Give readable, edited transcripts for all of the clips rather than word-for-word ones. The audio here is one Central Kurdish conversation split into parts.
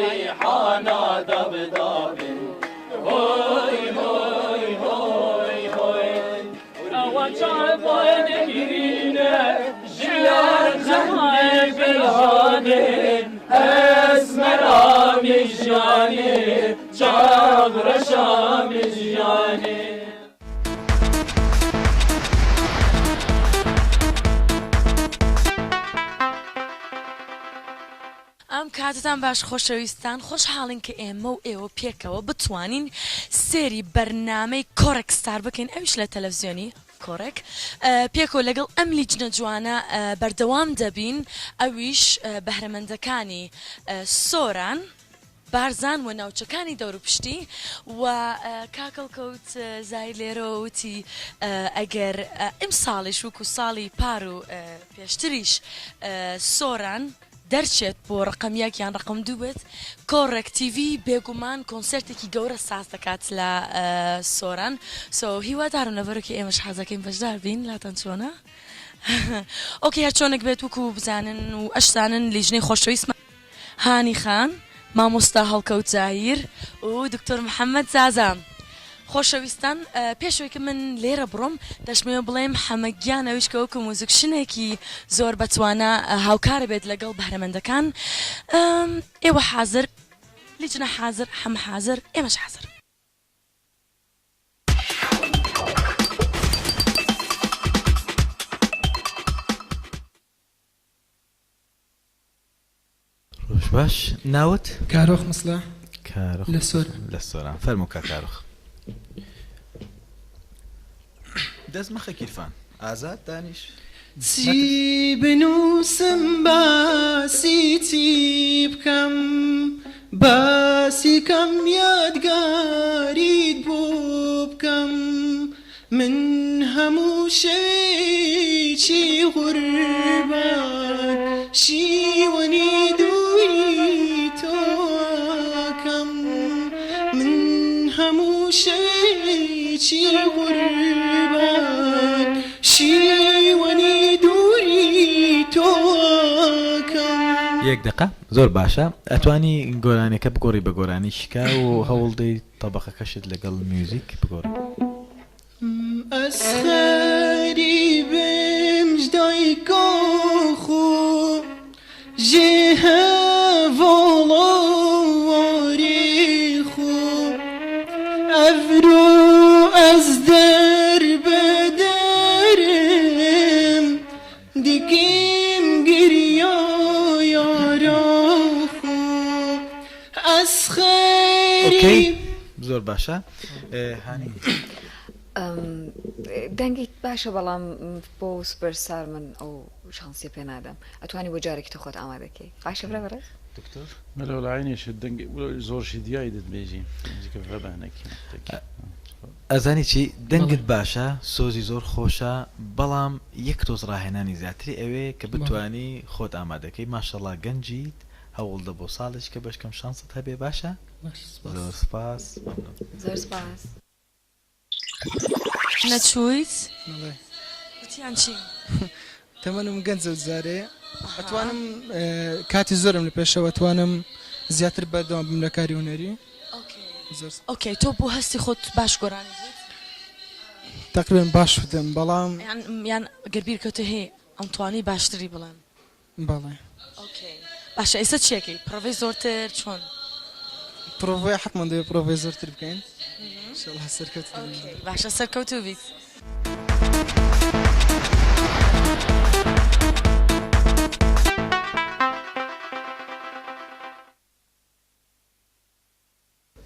ریحانا دەبدابن هۆی هۆی هۆی هۆی ئەوە چاوان گرینە ژیان زەهای بلهانێن ئەسمەرامی ژیانێ چاو ڕەشامی ژیانێ. ئەم کاتەتان باش خۆشەویستان خۆشحاڵین کە ئێمە و ئێوە پێکەوە بتوانین سێری بەرنامەی کۆڕێک ستار بکەین ئەویش لە تەلەفزیۆنی کۆڕێک پێکەوە لەگەڵ ئەم لیجنە جوانە بەردەوام دەبین ئەویش بەهرەمەندەکانی سۆران بارزان و ناوچەکانی دەوروپشتی و کاک هەڵکەوت زاهیر لێرەوە وتی ئەگەر ئیمساڵیش وەکو ساڵی پار و پێشتریش سۆران دەرچێت بۆ ڕقم یەک یان ڕقم دوو بێت کۆڕێک تیڤی بێگومان کۆنسێرتێکی گەورە ساز دەکات لە سۆران so هیوادارم لەبەرەکی ئێمەش حەزەکەین بەشدار بین لاتان چۆنە okay هەرچۆنێک بێت وەکو بزانن و ئەشزانن لیژنەی خۆشەویستمان هانی خان، مامۆستا هەڵکەوت زاهیر و دکتۆر محەمەد زازا. خۆشەویستان پێش ئەوەی کە من لێرە بڕۆم دەشمەوێ بڵێم حەمە گیان ئەویش کە وەکو موزیکشنێکی زۆر بەتوانا هاوکار بێت لەگەڵ بەهرەمەندەکان ئێوە حازر لیجنە حازر حەمە حازر ئێمەش حازر. ڕۆژ باش ناوت؟ کارۆخ مسڵاح کارۆخ لە سۆران. لە سۆران فەرموو کاک کارۆخ. دەست مەخە کیرفان ئازاد دانیش. چی بنووسم باسی چی بکەم باسی کەم یادگاریت بۆ بکەم من هەموو شەوێکی غوربەت شیوەنی دووری تۆ ئەکەم من هەموو شەوێکی غوربەت شیوەنی دووری تۆ ئەکەم. یەک دەقە زۆر باشە ئەتوانی گۆرانیەکە بگۆڕی بە گۆرانی شکاو و هەوڵدەی تەبەقەکەشت لەگەڵ میوزیک بگۆڕی. ئەز خەریبم ژ دایکا خو ژێ هەڤاڵا وارێ خو ئەڤرۆ ئەز دەر بە دەرم دکیم گریا یارا خو ئەز okay خەریب. زۆر باشە هانی. دەنگیت باشە بەڵام بۆ سوپەر ستار من ئەو شانسیە پێ نادەم ئەتوانی بۆ جارێکی تر خۆت ئامادەکەی باشە برا بەڕێز. دکتۆر. مەلا وەلا عەینێ شت دەنگ زۆر شدیای دەتبێژی نزیکە ڤەبانەکی تەکی. ئەزانی چی دەنگت بەڵێ. باشە سۆزی زۆر خۆشە بەڵام یەک تۆز ڕاهێنانی زیاتری ئەوێ کە بەڵێ. بتوانی خۆت ئامادەکەی ماشەڵا گەنجیت هەوڵدە بۆ ساڵێکی کە بەشکەم شانست هەبێ باشە باش سپاس. زۆر سپاس مەمنون. زۆر سپاس. نەچوویت؟ بەڵێ. وتیان چی؟ تەمەنم گەنجە و جارێ ئەتوانم کاتی زۆرم لە پێشەوە ئەتوانم زیاتر بەردەوام بم لە کاری هونەری. زۆر سپاس. okay تۆ بۆ هەستی خۆت باش گۆرانی دەڵێیت؟ تەقریبەن باش وتم بەڵام. یان یان گەر بیرکەوتە هەیە ئەمتوانی باشتری بڵێم. بەڵێ. okay باشە ئێستا چی ئەکەی پڕۆڤەی زۆرتر چۆن؟ پڕۆڤەی حەتمەن دەبێ پڕۆڤەی زۆرتر بکەین ئینشەڵا سەرکەوتوو بین. okay باشە سەرکەوتوو بیت.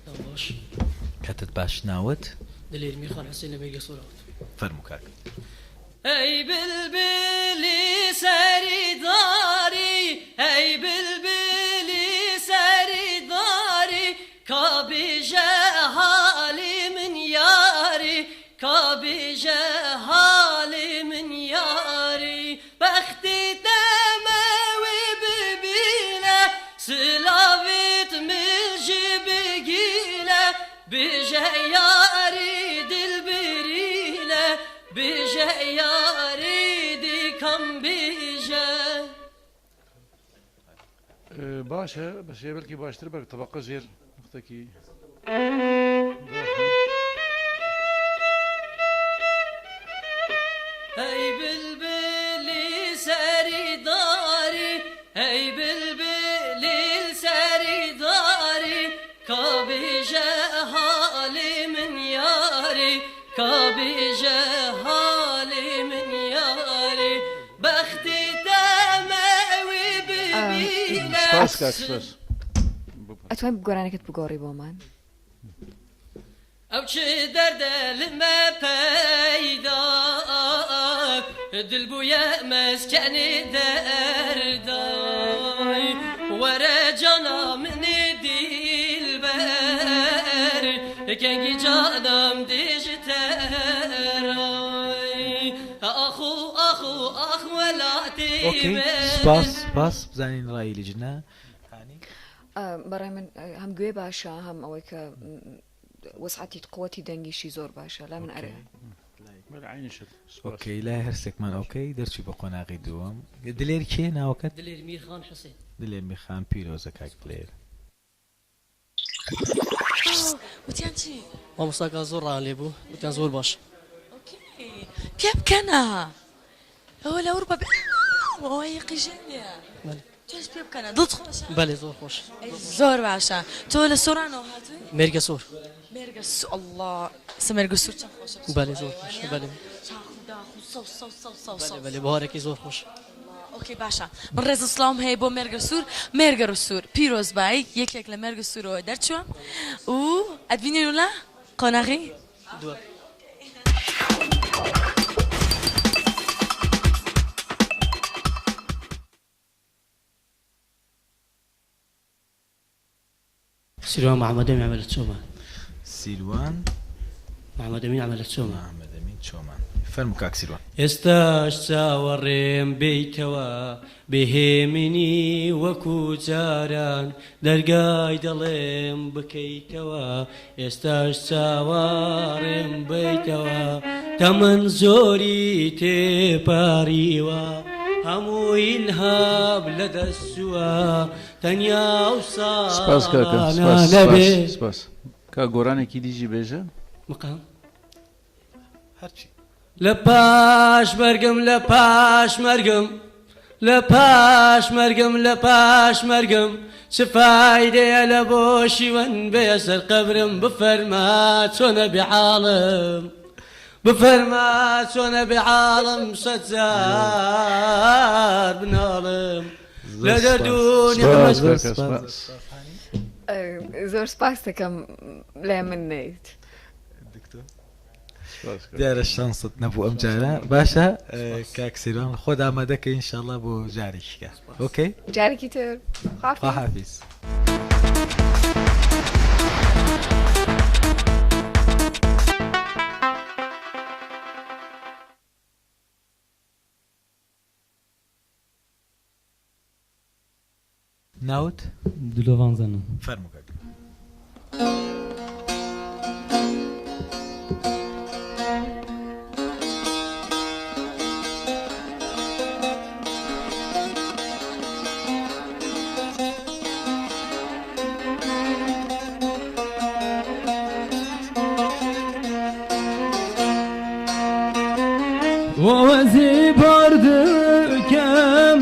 دەم باش. کاتت باش ناوت؟ دلێر میرخان حسین لە مێرگەسۆرەوە. فەرموو کاک. ئەی بلبلی سەری داری ئەی بلبلی سەری داری کا بیژە حالی من یاری کا بیژە حالی من یاری بەختی دەمەوێ ببینە سلاڤت من ژی بگینە بژە یاری دل برینە بژە یاری دیکەم بیژە. باشە بەس بەلکی باشتر بە تەبقە ژێر نقطەکی. ئەی بلبلی سەری داری، ئەی بلبلی سەری داری، کابیژە حالی من یاری، کابیژە حالی من یاری، بەختی تەمەوی ببینە. سپاس کاک سپاس. ئەتوانی گۆرانیەکەت بگۆڕی بۆمان؟ ئەو چ دەردە لمە پەیدا، دل بوویە مەسکەنی دەردای، وەرە جانا منی دیلبەر، کەنگی جانام دیژ تەرای، ئاخ و ئاخ و ئاخ وەلاتی okay من. سپاس سپاس. بزانین ڕای لیژنە هانی. بەڕای من هەم گوێ باشە، هەم ئەوەی کە وەسعەتی قوتی دەنگیشی زۆر باشە. لا من ئەرێ. okay لای هەرسێکمان okay دەرچوو بە قۆناغی دووەم. دلێر کێ ناوەکەت؟ دلێر میرخان حوسێن. دلێر میرخان، پیرۆزە کاک دلێر. وتیان چی؟ مامۆستاکان زۆر ڕایان لێ بوو، وتیان زۆر باش. okay پێ بکەنە ئەوە لە ئەوروپا بێ ئەوە قیژێن لێ. بەلێ. تۆش پێ بکەنە، دڵت خۆشە؟ بەلێ زۆر خۆش. زۆر باشە. تۆ لە سۆرانەوە هاتووی؟ مێرگەسۆر. مێرگەسۆر، ئەڵڵا ئێستا مێرگەسۆر چەند خۆشە. بەلێ زۆر خۆش. بەلێ. چاخ و داخ و سەوز سەوز سەوز سەوز. بەلێ بەلێ بەهارێکی زۆر خۆش. okay باشە، من ڕێز و سڵاوم هەیە بۆ مێرگەسوور. مێرگەسوور پیرۆزبایی، یەکێک لە مێرگەسوورەوە دەرچووە و ئەتبینین و لە قۆناغی دووەم. سیروان محمد ئەمین عەمەلە چۆمان. سیروان محمد ئەمین عەمەلە چۆمان. محمد ئەمین چۆمان. فەرموو کاک سیروان. ئێستاش چاوەڕێم بێیتەوە، بێهێمنی وەکو جاران، دەرگای دەڵێم بکەیتەوە، ئێستاش چاوەڕێم بێیتەوە، تەمەن زۆری تێپەڕیوە، هەموو ئیلهام لەدەست چووە، تەنیا ئەو سپاس کاکە ساڵانە سپاس نەبێ. سپاس سپاس. کاک گۆرانێکی دیژی بێژە. مقام. هەرچی. لە پاش مەرگم، لە پاش مەرگم، لە پاش مەرگم، لە پاش مەرگم، چ فایدەیە لە بۆشیوەن بێ سەر قەبرم، بفەرما چۆنە بێحاڵم، بفەرما چۆنە بێحاڵم، سەد جار بناڵم لە دەرد و سپاس نیعمەت. کاکە سپاس. زۆر سپاس دەکەم، لای من نیت. دکتۆر سپاس کاکە. دیارە شانست نەبوو ئەم جارە. باشە کاک سیروان، خۆت ئامادەکە ئینشاءڵڵا بۆ جارێکیکە. okay جارێکی تر. خواحافیز. خواحافیز. ناوت؟ دلۆڤان زەنم. فەرموو کاک. وەزی باردکەم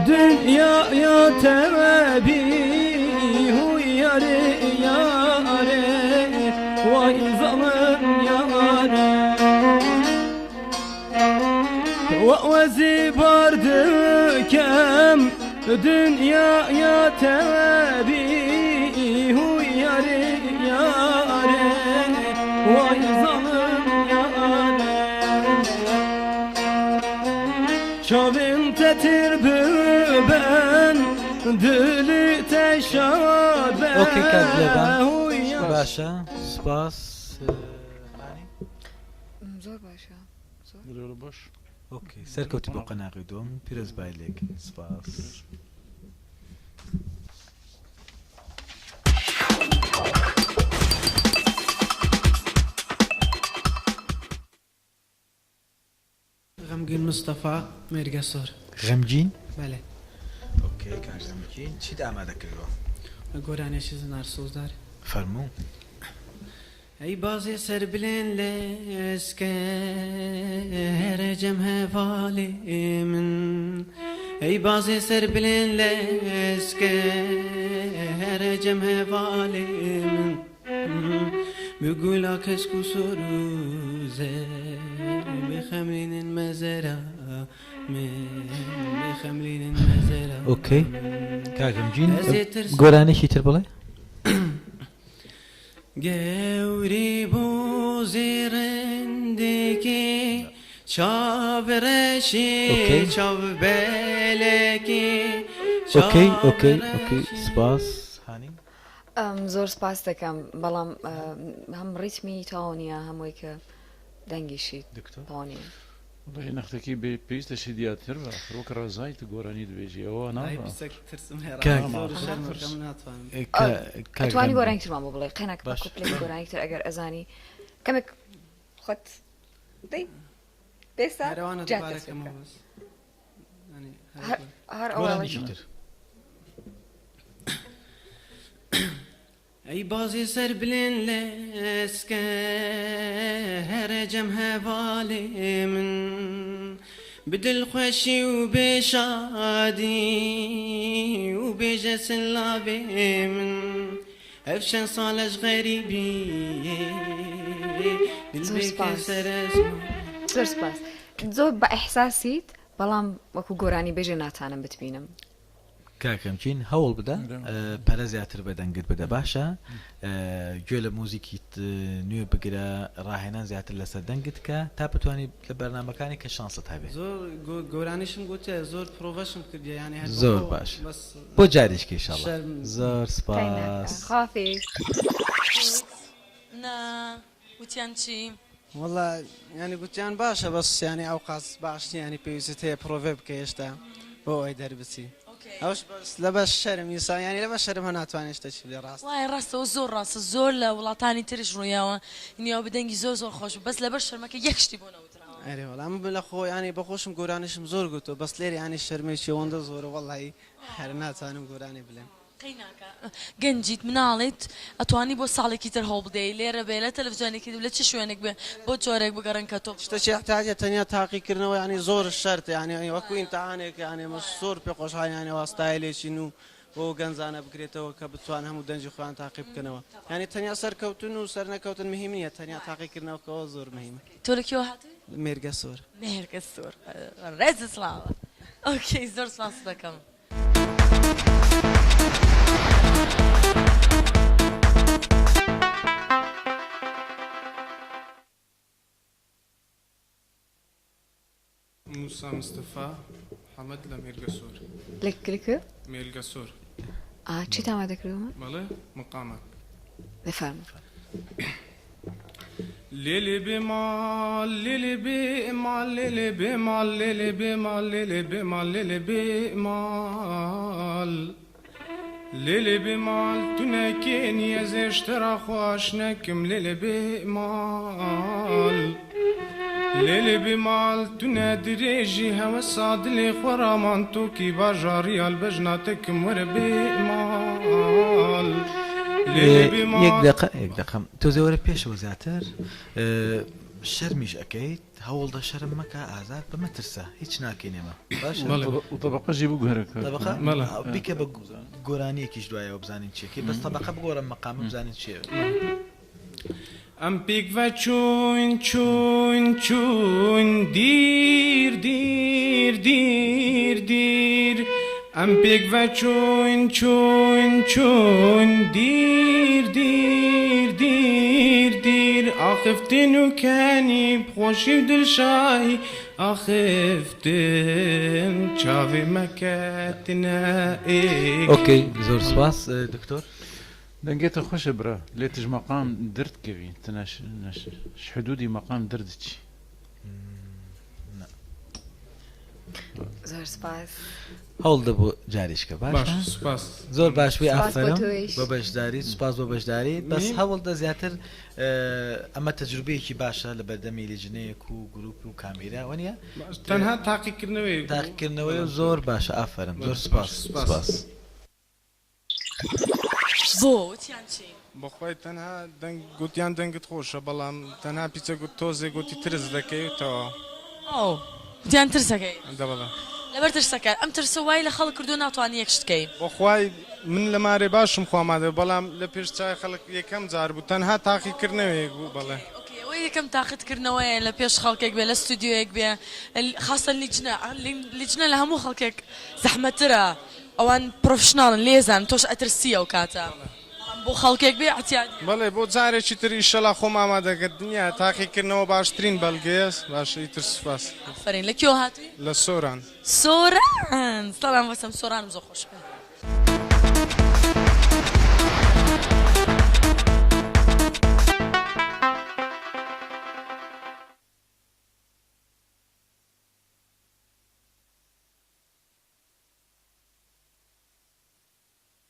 دنیایا تەبی هوی یارێ یارێ وای زەڵم یارێ وەزی باردکەم دنیایا تەبی هوی یارێ یارێ وای زەڵم یارێ چاوم تتر ببن دلی تشاد okay کاک دلۆڤان باشە سپاس. هانی؟ زۆر باشە. زۆر باش. okay سەرکەوتی بۆ قۆناغی دووەم، پیرۆزبای لێک. سپاس. غەمگین مستەفا، مێرگەسۆر. غەمگین؟ بەلێ. okay. okay کاک غەمگین چیت ئامادە کردووە؟ گۆرانیەکی زنار سۆزدار. فەرموو. ئەی بازێ سەر بلێن لەسکە هەرە جەم هەڤالێ من ئەی بازێ سەر بلێن لەسکە هەرە جەم هەڤالێ من بگولا کەسک و سۆر و زەر بخەملینن مەزەرا من بخەملینن مەزەرا okay کاک غەمگین گۆرانیەکی تر بڵێ. گەوری بۆزێ ڕندێکێ چاو ڕەشێ okay چاو بەلەکێ okay چاو okay okay ڕەشێ. سپاس هانی. زۆر سپاس دەکەم بەڵام هەم ڕیتمی تەواو نییە هەم وەی کە دەنگیشی دکتۆر تەواو نییە. وەڵاهی نەختەکی بێ پێویستە شدیاتر بە ئاخر وەک ڕەزای تو گۆرانی دبێژی ئەوە وەڵاهی نابا. پسەک ترسم هەیە کاک ڕاست زۆر ماقوڵە شەرمەکەم ترس. ناتوانم. کاک ئەتوانی غەمگین گۆرانی ترمان بۆ بڵێ قەیناکە بە باش کوپلێک گۆرانی تر ئەگەر ئەزانی کەمێک خۆت دەی بێسا هەرەوانە جا دووبارە دەست پێ کەمەوە بکە. بەس یانی هەر هەر هەر ئەوە گۆرانیکی تر. ئەی بازێ سەر بلێن لەسکە هەرە جەم هەڤالێ من بدل خوشی و بێشادی و بێژە سلاڤێ من ئەف چەند ساڵەش غەریبی دل زۆر بێکە سپاس سەرەزمان. زۆر سپاس زۆر بە ئیحساسیت بەڵام وەکو گۆرانی بێژێ ناتانم بتبینم. کاک غەمگین هەوڵ بدە پەرە زیاتر بە دەنگت بدە باشە گوێ لە موزیکی نوێ بگرە ڕاهێنان زیاتر لەسەر دەنگت کە تا بتوانی لە بەرنامەکانی کە شانست هەبێ. زۆر گۆرانیشم گوتیە زۆر پرۆڤەشم کردیە یانی هەر زۆر بەخۆ باش بەس بۆ جارێکی ئیشەڵا شەرم. زۆر قەیناکە سپاس. خافیز. نا وتیان چی؟ وەڵا یانی گوتیان باشە بەس یانی ئەوقاس باش نیە یانی پێویستت هەیە پرۆڤێ بکەی هێشتا بۆ ئەوەی دەربچی ئەوش بەس لەبەر شەرم ئینسان یانی لەبەر شەرم هەر ناتوانێت شتێکی بلێ ڕاست. وایە ڕاستە ئەوە زۆر ڕاستە زۆر لە وڵاتانی تریش ڕوویاوە نیاو بە دەنگی زۆر زۆر خۆش بوو بەس لەبەر شەرمەکە یەک شتی بۆ نەوتراوە. ئەرێ وەڵا من لە خۆ یانی بەخۆشم گۆرانیشم زۆر گوتوە بەس لێرە یانی شەرمێکی ئەوەندە زۆرە وەڵایی هەر ناتوانم گۆرانی بلێم. قەیناکە گەنجیت مناڵیت ئەتوانی بۆ ساڵێکی تر هەوڵبدەی لێرە بێ لە تەلەفزیۆنێکی لە چ شوێنێک بێ بۆ جۆرێک بگەڕێن کە تۆ شتەکی احتیاجە تەنیا تاقیکردنەوە یانی زۆر شەرتە یانی وەکو ئیمتحانێک یانی ئێمە زۆر پێ خۆشحاڵین یانی وا ستایلێکی نوو بۆ گەنجانە بکرێتەوە کە بتوان هەموو دەنگی خۆیان تاقی بکەنەوە یانی تەنیا سەرکەوتن و سەرنەکەوتن مهیم نییە تەنیا تاقیکردنەوەکەوە زۆر مهیمە. تۆ لە کوێوە هاتووی؟ مێرگەسۆر. مێرگەسۆر ڕێز و سڵاوە. okay زۆر سپاست دەکەم. موسا مستەفا حەمەد لە مێرگەسۆر. لە کوێ؟ مێرگەسۆر. ئا چیت ئامادە کردووە؟ بەڵێ مقامەک. دەفەرموو. لێلێ بێ ماڵ لێلێ بێ ماڵ لێلێ بێ ماڵ لێلێ بێ ماڵ لێلێ بێ ماڵ لێلێ بێ ماڵ لێلێ بێ ماڵ تو نەکێنی ئەز ێشترا خۆش نەکم لێلێ بێ ماڵ لێلێ بێ ماڵ تو نەدرێژی هەوەسا دلێ خۆرامان تۆکی باژاڕیال بەژناتەکم وەرە بێ ماڵ لێلێ بێ یەک ماڵ. دەقە یەک دەقە تۆزێ وەرە پێشەوە زیاتر شەرمیش ئەکەیت هەوڵدە شەرم مەکە ئازاد بە مەترسە هیچ ناکەین ئێمە باشە بەڵێ. و تەبەقە ژی بگوهرە کاک تەبەقە بەڵێ. بیکە بە گۆرانیەکیش دوایەوە بزانین چیەکەی بەس تەبەقە بگۆڕە مەقامە بزانین چیە. ئەم پیکڤە چووین چووین چووین دیر دیر دیر دیر ئەم پێکڤە چووین چووین چووین دیر دیر دیر دیر ئاخفتن و کەنی خۆشی و دلشاهی ئاخفتن چاوێ مەکەتنە ئێک. okay زۆر سوپاس دکتۆر. دەنگێتە خوشە برا لێ تژ مەقام درد کەوی تنەش نەش حدودی مەقام دردچی. زۆر سپاس. هەوڵ دە بۆ جاریشکە باش باشە سوپاس. زۆر باش بووی سپاس بۆ ئافەرم تۆیش. بۆ بەشداریت سوپاس بۆ بەشداریت بەس میم. هەوڵ دە زیاتر ئەمە تەجروبەیەکی باشە لە بەردەمی لیژنەیەک و گروپ و کامیرا وەنیە باش تەنها تاقیکردنەوەیەک بوو. تاقیکردنەوەی و زۆر باشە ئافەرم زۆر باش سوپاس سوپاس. سوپاس. بۆ وتیان چی؟ بەخوای تەنها دەنگ گوتیان دەنگت خۆشە بەڵام تەنها پیچە گوت تۆزێ گوتی ترس دەکەی و تەواو. ئۆو وتیان ترسەکەی. دەبەڵێ. لەبەر ترسەکە ئەم ترسە وای لە خەڵک کردووە ناتوانی یەک شت کەی. بەخوای من لە مارێ باشم خوا مادە بەڵام لە پێش چاوی خەڵک یەکەم جار بوو تەنها تاقی کردنەوەیەک بوو بەڵێ. okay ئەوە یەکەم تاقت کردنەوەیە لە پێش خەڵکێک بێ لە ستودیۆیەک بێ خاستەن لیجنە لیجنە لە هەموو خەڵکێک زەحمەترە ئەوان professional ن لێزان تۆش ئەترسی ئەو کاتە بەڵام بۆ خەڵکێک بێ ئیعتیادیە. بەڵێ بۆ جارێکی تر ئیشەڵا خۆم ئامادەکرد دنیا تاقیکردنەوە باشترین بەڵگەیە باشە ئیتر سوپاس. ئافەرین لە کوێوە هاتووی؟ لە سۆران. سۆران سڵام بەسەم سۆرانم زۆر خۆش بوێ.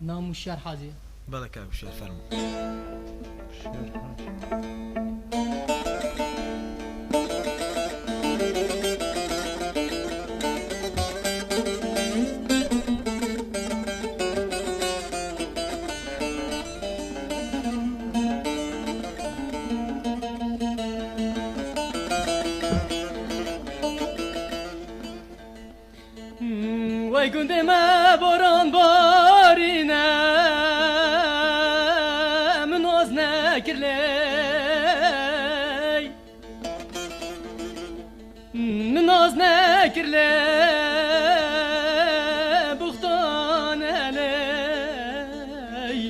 ناوم وشیار حاجیە. بەڵێ کاک وشیار فەرموو. وەی گوندێ مە بۆران بارینە من ناز نەکرد لێی من ناز نەکرد لێ بوختانە لێی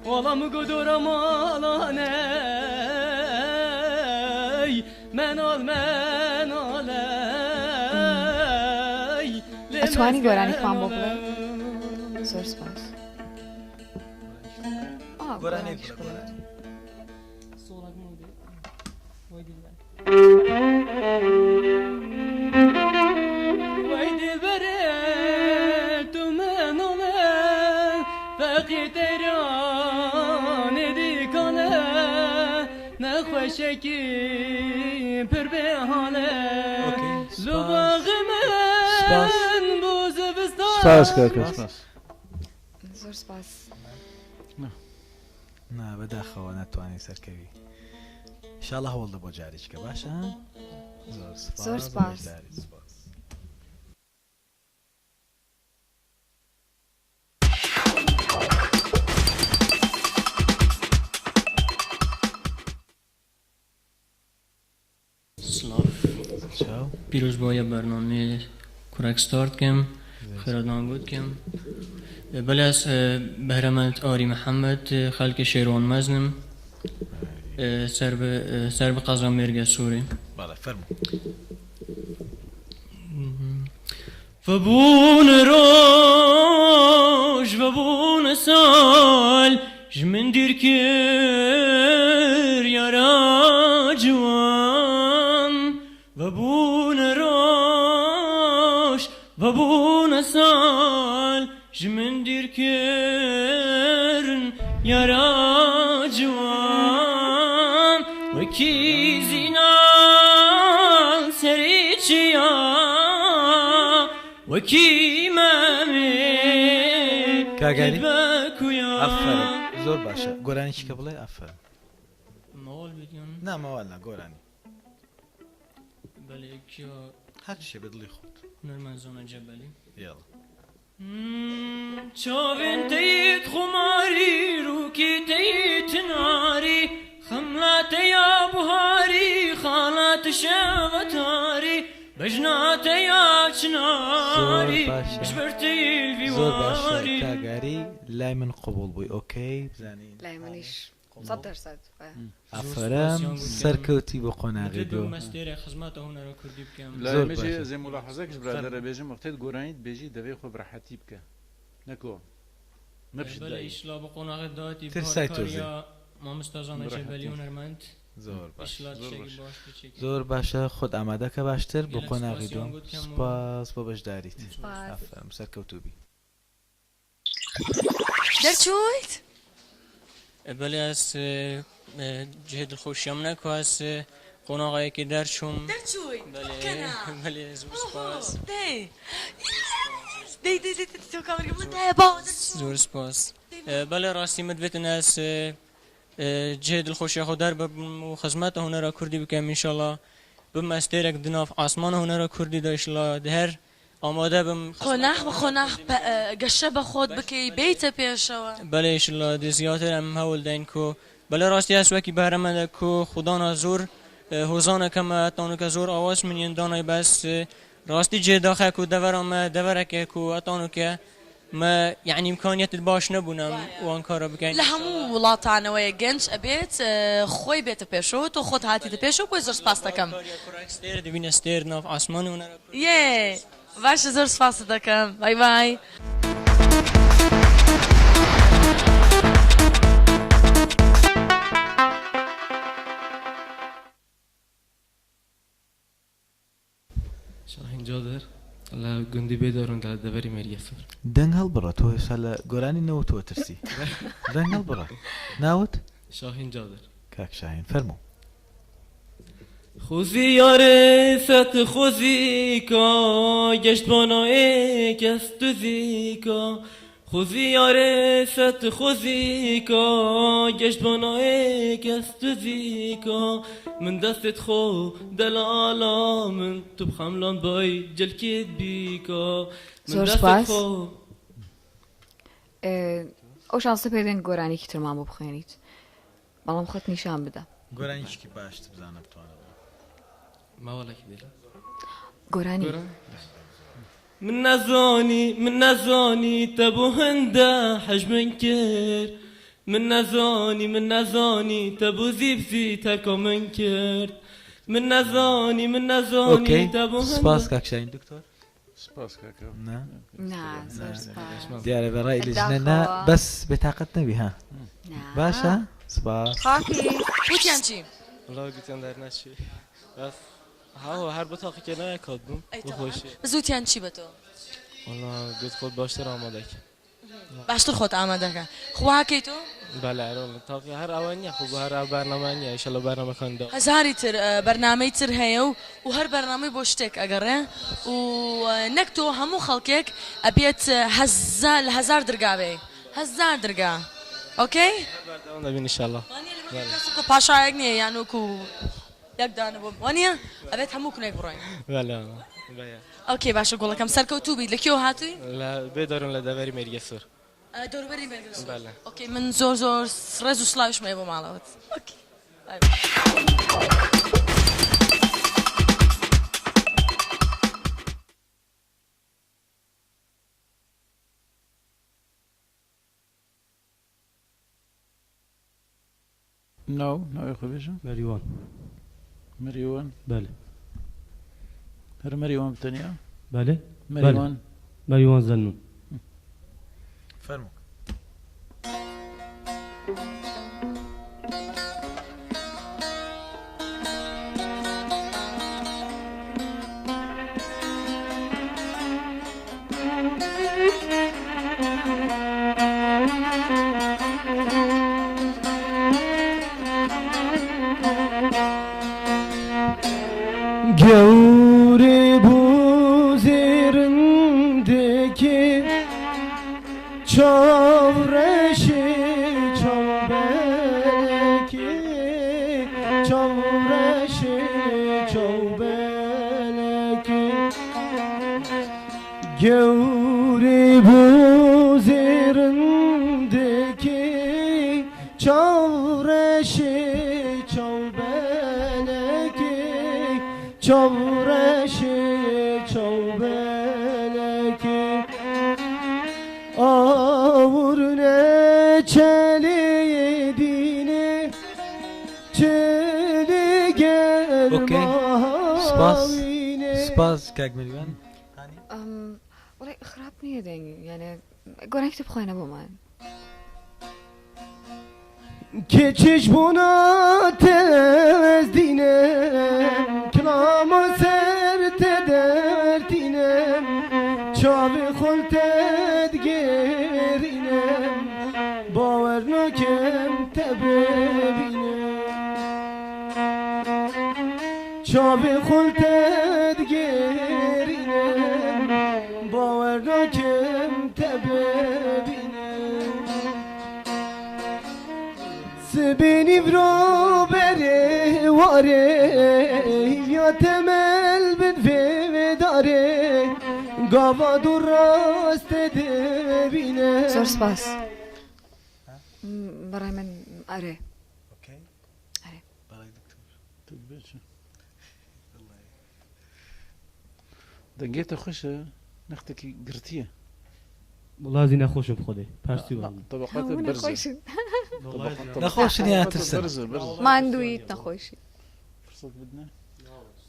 وەڵام گۆدۆرە ماڵانەی مەناڵ مەناڵەی لێ ئەتوانی گۆرانیکمان بۆ بڵێ؟ مەسکەناڵەی. زۆر سپاس. ئا گۆرانیەک گۆرانیش بڵێ بڵێ. گۆرانی. سۆڵەک مۆدێ وەی دلبەر. وەی دلبەرێ تو مناڵە فەقی تەیرانێ دیکانە نەخۆشێکی پر بێ حاڵە okay لۆ سوپاس باغ سوپاس من بۆ زستانە. سپاس کاکە سوپاس. سپاس. زۆر سپاس. نا بەداخەوە ناتوانانی سەرکەوی ئینشاڵڵا هەوڵ دە بۆ جارێکە باشە زۆر زۆر سوپاس بۆ سپاس. بەشداریت سوپاس. سڵاو. چاو. پیرۆزبایە بەرنامەی کورەک ستار دکەم خێراتان گوت کەم بەلێ ئەس بەهرەمەند ئاری محەممەد خەلکی شێروان مەزنم سەر بە سەر بە قەزا مێرگە سوورێ. بەڵێ فەرموو. فبوون ڕۆژ فبوون ساڵ ژ من دیر کرد یارا جوان فبوون ڕۆژ فبوون ساڵ ژ من دیر کرد یارا جوان وەکی زینان سەری چیا وەکی مەمێ کاگاری کرد بە کویا. ئافەرم زۆر باشە گۆرانی چیکە بڵێ ئافەرم. مەواڵ بیت یان؟ نا مەواڵ نا گۆرانی. بەلێ کیا هەر شتێ بە دڵی خۆت. هونەرمەند زانا جەبەلی. یاڵا. چاوێن تەیت خماری ڕووکی تەیت ناری خەملاتە یا بوهاری خاڵات شەوەتاری بەژناتە یا زۆر چناری باشە ژبەرتەیل زۆر باشە ڤیواری. کاگاری لای من قبوڵ بووی okay بزانین لای منیش 100% وایە. ئافەرم سەرکەوتی بۆ قۆناغی دوو. مەستێرە خزمەتە هونەرە کوردی بکەم. لای زۆر مێژی باشە. زێ ملاحەزەکش برادەرە بێژم وەختێت گۆرانیت بێژی دەبێ خۆ بڕەحەتی بکە نەکۆ مەبشت بەلێ دایی. ئیشلا بۆ قۆناغی داتی ترسای تۆزێ. بارکاریە مامۆستا زانا بڕەحەتی. جەبەلی هونەرمەند. زۆر باش زۆر باشە خۆت ئامادەکە باشتر بۆ قۆناغی دووەم سوپاس بۆ بەشداریت ئافەرم سەرکەوتوو بی. دەرچوویت؟ بەلێ ئەز جهێ دڵخۆشیە منە کو ئەز قۆناغەیەکی دەرچووم. دەرچووی؟ بەلێ بەلێ زۆر سوپاس. دەی دەی دەی دەی تۆ کامەرگە بڵێ دایە باوە دەرچووم. زۆر سوپاس. بەلێ ڕاستی مت بێتن ئەز جهێ دڵخۆشیە خۆ دەرببم و خزمەتە هونەرا کوردی بکەم ئینشەڵا ببمە ئەستێرەک دناف ئاسمانە هونەرا کوردی دا ئیشڵا دهەر ئامادە بم قۆناخ بە قۆناخ گەشە بە خۆت بکەی بێیتە پێشەوە. بەلێ ئیشڵا دێ زیاتر ئەم هەول دەین کو بەلێ ڕاستی هەس وەکی بەهرەمەندە کو خودانا زۆر هۆزانە کەمە تانوکە زۆر ئاواز من ین دانای بەس ڕاستی جێ داخە کو دەڤەرا مە دەڤەرەکە کو ئەتانوکە مە یەعنی ئیمکانیەتت باش نەبوونە وان کارە بکەین. لە هەموو وڵاتانەوەیە گەنج ئەبێت خۆی بێتە پێشەوە تۆ خۆت هاتیتە پێشەوە بۆیە زۆر سپاست دەکەم. ستێر دەبینە ستێر ناو ئاسمانی هونەرە کوردی. یێ باشە زۆر سپاست دەکەم بای بای. شاهین جادر لە گوندی بێدارون لە دەڤەری مێرگەسۆر. دەنگ هەڵبڕە تۆ هێشتا لە گۆرانی نەوتووە ترسی دەنگ هەڵبڕە ناوت؟ شاهین جادر. کاک شاهین فەرموو. خوزی یارێ سەت خوزی کا گەشت بانایێ کەس دوزی کا خوزی یارێ سەت خوزی کا گەشت بانایێ کەس دوزی کا من دەستت خۆ دەلالا من تو بخەملان بای جلکێت بیکا من زۆر دەستت سوپاس. خۆ. ئەو شانسە پێدەین گۆرانیکی ترمان بۆ بخوێنیت بەڵام خۆت نیشان بدە. گۆرانیکی باشت بزانە بتوانە بڵێم. ماوەڵێکی دێ. گۆرانی. من نەزانی من نەزانی تە بۆ هەندە حەژ من کرد من نەزانی من نەزانی تە بۆ زیبزی تەرکا من کرد من نەزانی من نەزانی ئۆکەی تە بۆ سپاس هەندە کاک شاهین دکتۆر سپاس کاکە نا نا زۆر سپاس دیارە بە ڕای لیژنە نا داخەوە. بەس بێتاقەت نەبی ها نا. باشە سپاس خاکی. وتیان چی؟ وەڵا گوتیان دەرنەچی بەس هاوە هەر بۆ تاقیکردنەوەیەک هات بووم ئەی بۆ تەواو خۆشی. بەس وتیان چی بە تۆ؟ وەڵا گوت خۆت باشتر ئامادەکە. باشتر خۆت ئامادەکە خواکەی تۆ؟ بەلێ ئەرێ وەڵا تاقی هەر ئەوە نییە خۆ بۆ هەر ئەو بەرنامە نییە ئیشەڵا بەرنامەکانی داهاتوو. هەزاری تر بەرنامەی تر هەیە و و هەر بەرنامەی بۆ شتێک ئەگەڕێ و نەک تۆ هەموو خەڵکێک ئەبێت هەزار لە هەزار درگا بێی هەزار درگا ئۆکەی؟ هەر بەردەوام دەبین ئیشەڵا. وانیە لەبەر کەس وەکو پاشایەک نییە یان وەکو یەک دانە بۆ وانیە ئەبێت هەموو کونێک بڕۆین. بەلێ وەڵا بەیە. ئۆکەی باشە گوڵەکەم سەرکەوتوو بیت لە کوێوە هاتووی؟ لە بێدارم لە دەڤەری مێرگەسۆر. دەوروبەری مێرگەسۆر. بەلێ. ئۆکەی من زۆر زۆر ڕێز و سڵاویشم هەیە بۆ ماڵەوەت. ئۆکەی بای بای. ناو ناوی خۆ بێژە. مەریوان. مەریوان. بەلێ. هەر مەریوان بتەنیا؟ بەلێ. مەریوان. مەریوان زەنون. فەرموو. گەورێ بوو زێرندێکێ چاوڕەشێ چاوبەلەکێ چاوڕەشێ چاوبەلەکێ گەورێ بوو زێرندێکێ چاوڕەشێ چاوبەلەکێ چاوڕەشێ چاوبەلەکێ ئاور نەچەلێ دینێ چلێ ئۆکەی سپاس گەرماوینێ. سپاس کاک مەریوان. وەڵای خراپ نییە دەنگی یانێ گۆرانیتە بخوێنە بۆمان. کێ چێژ بۆنا تێز دینم کلاما سەر تێ دەرتینم چاوێ خۆل تێدگێرینم باوەر ناکەم تە ببینم چاوێ خۆل تێدگێرینم باوەر ناکەم تە ببینم سبێنی برۆ بەرێ وارێ یا تەمەل بن فێدارێ گاوا دوو ڕاستە دەبینە. زۆر سپاس. بەڕای من ئەرێ. ئۆکەی ئەرێ. بەڕای دکتۆر. تۆ بێچە. دەنگێتە خۆشە نەختێکی گرتیە. وەڵا زی نەخۆشم خودێ پارسی وام. طبقات هەموو بەرزە. نەخۆشن. نەخۆشن یان ترسن؟ بەرزە بەرزە. ماندوویت نەخۆشی. فرسەت بدنە.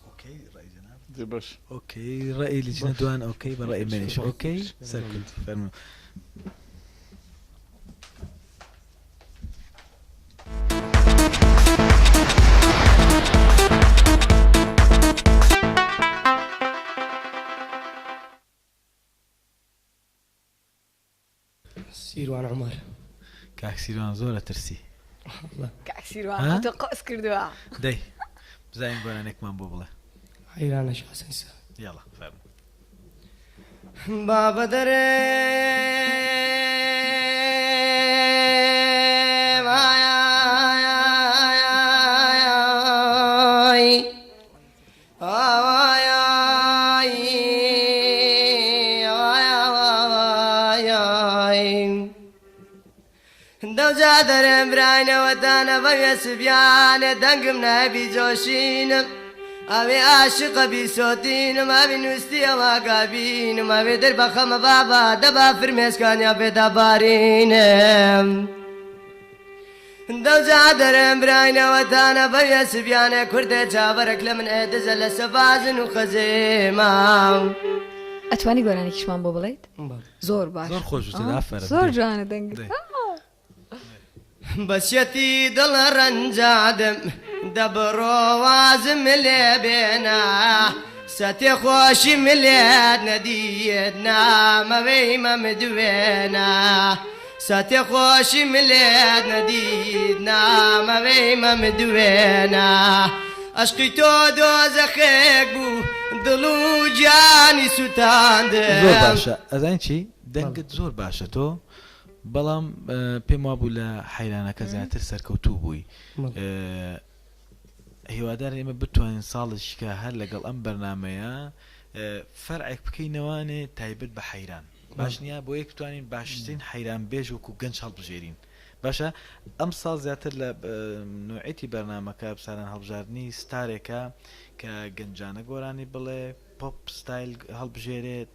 ئۆکەی ڕەئی جەناب. دێ باش. ئۆکەی ڕەئی لجنە دوان ئۆکەی بە ڕەئی منیش ئۆکەی سەرکەوتوو فەرموو. سیروان عومەر. کاک سیروان زۆر ئەترسی. کاک سیروان ها؟ خۆتۆ قۆز کردووە. دەی بزانین گۆرانێکمان بۆ بڵێ. حەیرانە شاسن سا. یاڵا فەرموو. بابە دەرێ دەوجا دەرێم براینەوەتانە بەوێ سبیانێ دەنگم نایبی جۆشینم ئەوێ عاشقە بیسۆتینم ئەوی نووسیەوە گابینم ئەوێ دەربەخەمە بابا دەبا فرمێسکانیا پێدا بارینم دەوجا دەرێم براینەوەتانە بەوێ سبیانێ کوردێ چاوەرەک لە من ئێدزە لە سەبازن و خەزێما. ئەتوانی گۆرانێکیشمان بۆ بڵێیت؟ زۆر باش. زۆر خۆش وتت، ئافەرم. زۆر دەی. جوانە دەنگت. دەی. بەسیەتی دڵ ڕەنجادم دەبڕۆ وازم لێ بێنە سەتێ خۆشیم لێت نەدیت نامەوەی مەمدوێنە سەتێ خۆشیم لێت نەدیت نامەوەی مەمدوێنە ئەشقی تۆ دۆزەخێک بوو دڵ و گیانی سووتاندم. زۆر باشە ئەزانی چی دەنگت زۆر باشە تۆ بەڵام پێم وابوو لە حەیرانەکە زیاتر سەرکەوتوو بووی هیوادارین ئێمە بتوانین ساڵێکیکە هەر لەگەڵ ئەم بەرنامەیە فەرعێک بکەینەوانێ تایبەت بە حەیران باش نییە بۆ یەک بتوانین باشترین حەیران بێژ وەکو گەنج هەڵبژێرین باشە ئەم ساڵ زیاتر لە نوعێتی بەرنامەکە بساران هەڵبژاردنی ستارێکە کە گەنجانە گۆرانی بڵێ پۆپ ستایل هەڵبژێرێت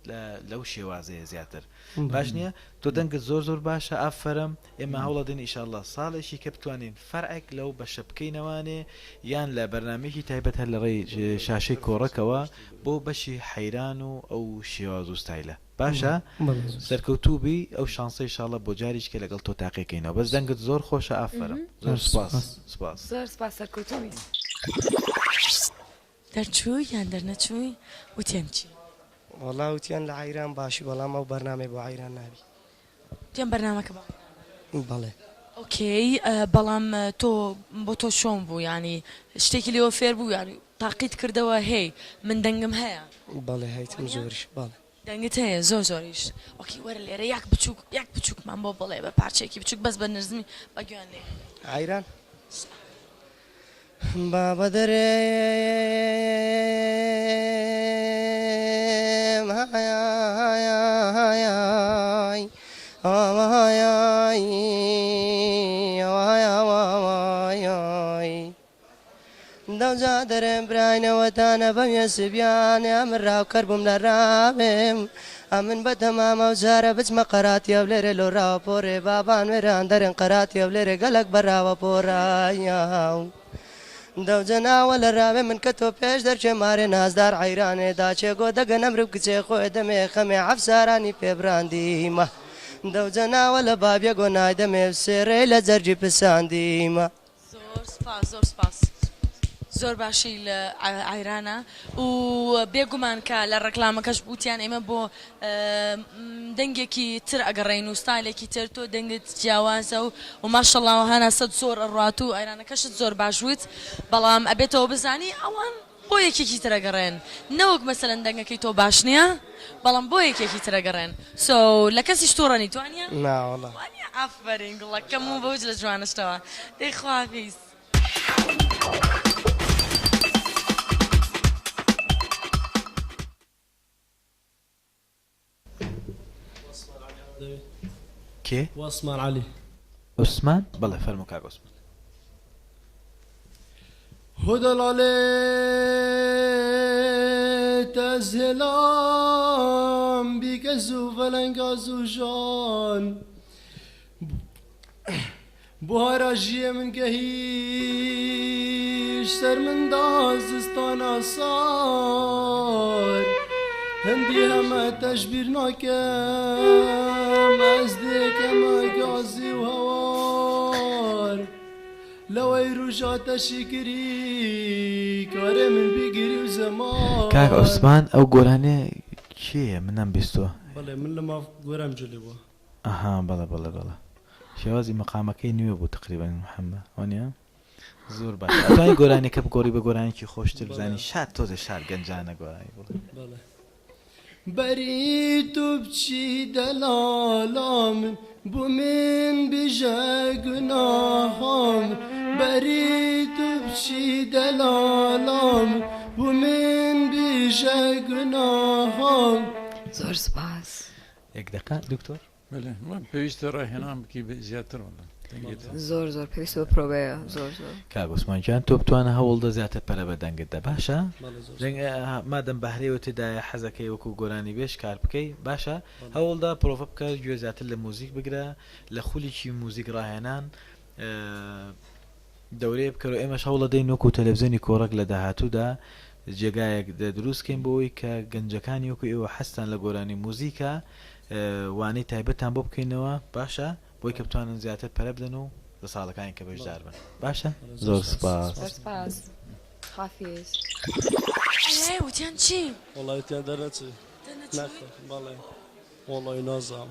لەو شێوازەیە زیاتر باش نییە تۆ دەنگت زۆر زۆر باشە ئافەرم ئێمە هەوڵەدەین ئیشاڵڵا ساڵێکی کە بتوانین فەرعێک لەو بەشە بکەینەوانێ یان لە بەرنامەیەکی تایبەت هەر لە ڕێی شاشەی کۆڕەکەوە بۆ بەشی حەیران و ئەو شێواز و ستایلە باشە سەرکەوتوو بی ئەو شانسە ئیشاڵڵا بۆ جاریش کە لەگەڵ تۆ تاقیکەینەوە بەس دەنگت زۆر خۆشە ئافەرم زۆر سپاس سپاس. زۆر سپاس سەرکەوتوو بی. دەرچووی یان دەرنەچووی وتیان چی؟ وەڵا وتیان لە عەیران باشی بەڵام ئەو بەرنامەی بۆ عەیران نابی. وتیان بەرنامەکە بۆ عەیران نابی. بەڵێ. ئۆکەی بەڵام تۆ بۆ تۆ چۆن بوو یانی شتێکی لێوە فێر بوو یانی تاقیت کردەوە هێی من دەنگم هەیە؟ بەڵێ هەیتم زۆریش بەڵێ. دەنگت هەیە زۆر زۆریش. ئۆکەی وەرە لێرە یاک بچوک یاک بچوکمان بۆ بڵێ بە پارچەیەکی بچوک بەس بە نزمی بە گوێیان لێ. عەیران. بابە دەرێم هایای هایای دەوجا دەرێم براینەوەتانە بەوێ سبیانێ ئەمن ڕاوکەر بووم لە ڕاوێم ئەمن بە تەمامە و جارە بچمە قەراتیە و لێرێ لۆ ڕاوە پۆرێ بابان وێران دەرێن قەراتیە و لێرێ گەلەک بەراوە پۆرایاو دەوجە ناوە لە راوێ من کە تۆ پێش دەرچێ مارێ نازدار عەیرانێ داچێ گۆ دەگە نەمرم کچێ خۆێ دەمێ خەمێ عەفسارانی پێ براندیمە. دەو جەناوە لە بابیە گۆ نایدەمێ سێرەی لە جەرگی پساندیمە. زۆر سپاس زۆر سپاس زۆر باشی لە عەیرانە و بێگومان کە لە ڕێکلامەکەش وتیان ئێمە بۆ دەنگێکی تر ئەگەڕێین و ستایلێکی تر تۆ دەنگت جیاوازە و و ماشەڵا و هەناسەت زۆر ئەڕوات و عەیرانەکەشت زۆر باش وت بەڵام ئەبێتەوە بزانی ئەوان بۆ یەکێکی تر ئەگەڕێن نەوەک مەسەلەن دەنگەکەی تۆ باش نیە بەڵام بۆ یەکێکی تر ئەگەڕێن so لە کەسیش توڕە نیت وانیە؟ نا وەڵا. وانیە ئافەرین گوڵەکەم و بەو جلە جوانەشتەوە دەی خواحافیز. کێ؟ وەسمان عەلی. عوسمان؟ بەڵێ فەرموو کاک عوسمان. هدى العليت أزهلام بكزو فلنقاز جان بوهارا ژیە من گەهیش سەر من دا زستانە سار هەندی هەمە تەشبیر ناکەم ئەس دێکەمە گازی و هەوار لەوەی ڕژا تەشیکری کارێ من بیگیری و زەمان. کاک عوسمان ئەو گۆرانیە کێیە من نەم بیستوە. بەڵێ من لە ماف گۆرام جولێ بوە. ئەها بەڵێ بەڵێ بەڵێ شێوازی مەقامەکەی نوێ بوو تقریبا محمد وانیە زۆر باشە ئەتوانی گۆرانیەکە بگۆڕی بە گۆرانیەکی خۆشتر بزانی شاد تۆزێ شاد گەنجانە گۆرانی بڵێ. بەڵێ بەری تو بچی دەلالا من بو من بژە گوناهام بەری تو بچی دەلالا من بو من بژە گوناهام. زۆر سوپاس. یەک دەقە دکتۆر. بەلێ پێویستە ڕاهێنان بکی زیاتر وەڵا دەنگت. زۆر زۆر پێویستە بە پرۆڤەیە زۆر زۆر. کاک عوسمان گیان تۆ بتوانە هەوڵدە زیاتر پەرە بە دەنگت دە باشە دەنگ مادەم بەهرەی تێدایە حەزەکەی وەکو گۆرانی بێژ کار بکەی باشە هەوڵدە پرۆڤە بکە گوێ زیاتر لە موزیک بگرە لە خولیکی موزیک ڕاهێنان دەورەیە بکەرەوە ئێمەش هەوڵەدەین وەکو تەلەفزیۆنی کۆڕەک لە داهاتوودا جێگایەک دروست کەین بۆ ئەوەی کە گەنجەکانی وەکو ئێوە حەزتان لە گۆرانی موزیکە وانەی تایبەتتان بۆ بکەینەوە باشە بۆی کە بتوانن زیاتر پەرە بدەن و لە ساڵەکانی کە بەشدار بن باشە زۆر سپاس. زۆر سپاس خافیز. ئەی وتیان چی؟ وەڵای وتیان دەرنەچووی. دەرنەچووی؟ بەڵێ وەڵای نازانم.